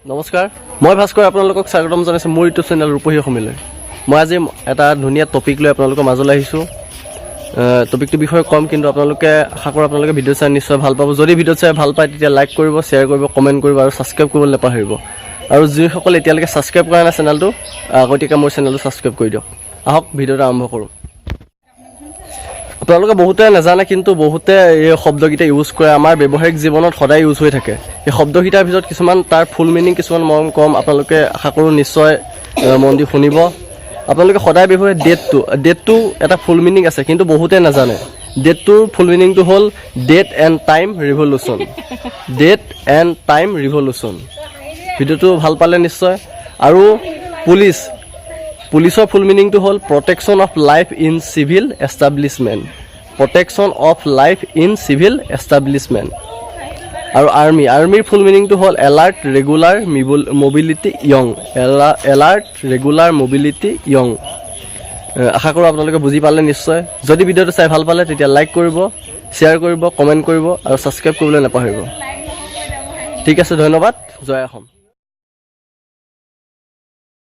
নমস্কাৰ, মই ভাস্কৰ আপোনালোকক স্বাগতম জনাইছোঁ মোৰ ইউটিউব চেনেল ৰূপহী অসমীলৈ। মই আজি এটা ধুনীয়া টপিক লৈ আপোনালোকৰ মাজলৈ আহিছোঁ। টপিকটোৰ বিষয়ে ক'ম, কিন্তু আপোনালোকে আশা কৰোঁ আপোনালোকে ভিডিঅ' চাই নিশ্চয় ভাল পাব। যদি ভিডিঅ' চাই ভাল পায়, তেতিয়া লাইক কৰিব, শ্বেয়াৰ কৰিব, কমেণ্ট কৰিব আৰু ছাবস্ক্ৰাইব কৰিবলৈ নাপাহৰিব। আৰু যিসকলে এতিয়ালৈকে ছাবস্ক্ৰাইব কৰা নাই চেনেলটো, আগতীয়াকৈ মোৰ চেনেলটো ছাবস্ক্ৰাইব কৰি দিয়ক। আহক, ভিডিঅ'টো আৰম্ভ কৰোঁ। আপোনালোকে বহুতে নাজানে, কিন্তু বহুতে এই শব্দকেইটা ইউজ কৰে। আমাৰ ব্যৱহাৰিক জীৱনত সদায় ইউজ হৈ থাকে। এই শব্দকেইটাৰ ভিতৰত কিছুমান তাৰ ফুল মিনিং কিছুমান মই ক'ম, আপোনালোকে আশা কৰোঁ নিশ্চয় মন দি শুনিব। আপোনালোকে সদায় ব্যৱহাৰ ডেটটো, ডেটটো এটা ফুল মিনিং আছে, কিন্তু বহুতে নাজানে। ডেটটোৰ ফুল মিনিংটো হ'ল date and time revolution, date and time revolution। ভিডিঅ'টো ভাল পালে নিশ্চয়। আৰু পুলিচ, পুলিচৰ ফুল মিনিংটো হ'ল protection of life in civil establishment, protection of life in civil establishment। আৰু আৰ্মি, আৰ্মিৰ ফুল মিনিংটো হ'ল alert, regular, mobility, young, alert, regular, mobility, young। আশা কৰোঁ আপোনালোকে বুজি পালে নিশ্চয়। যদি ভিডিঅ'টো চাই ভাল পালে, তেতিয়া লাইক কৰিব, শ্বেয়াৰ কৰিব, কমেণ্ট কৰিব আৰু ছাবস্ক্ৰাইব কৰিবলৈ নাপাহৰিব। ঠিক আছে, ধন্যবাদ। জয় অসম।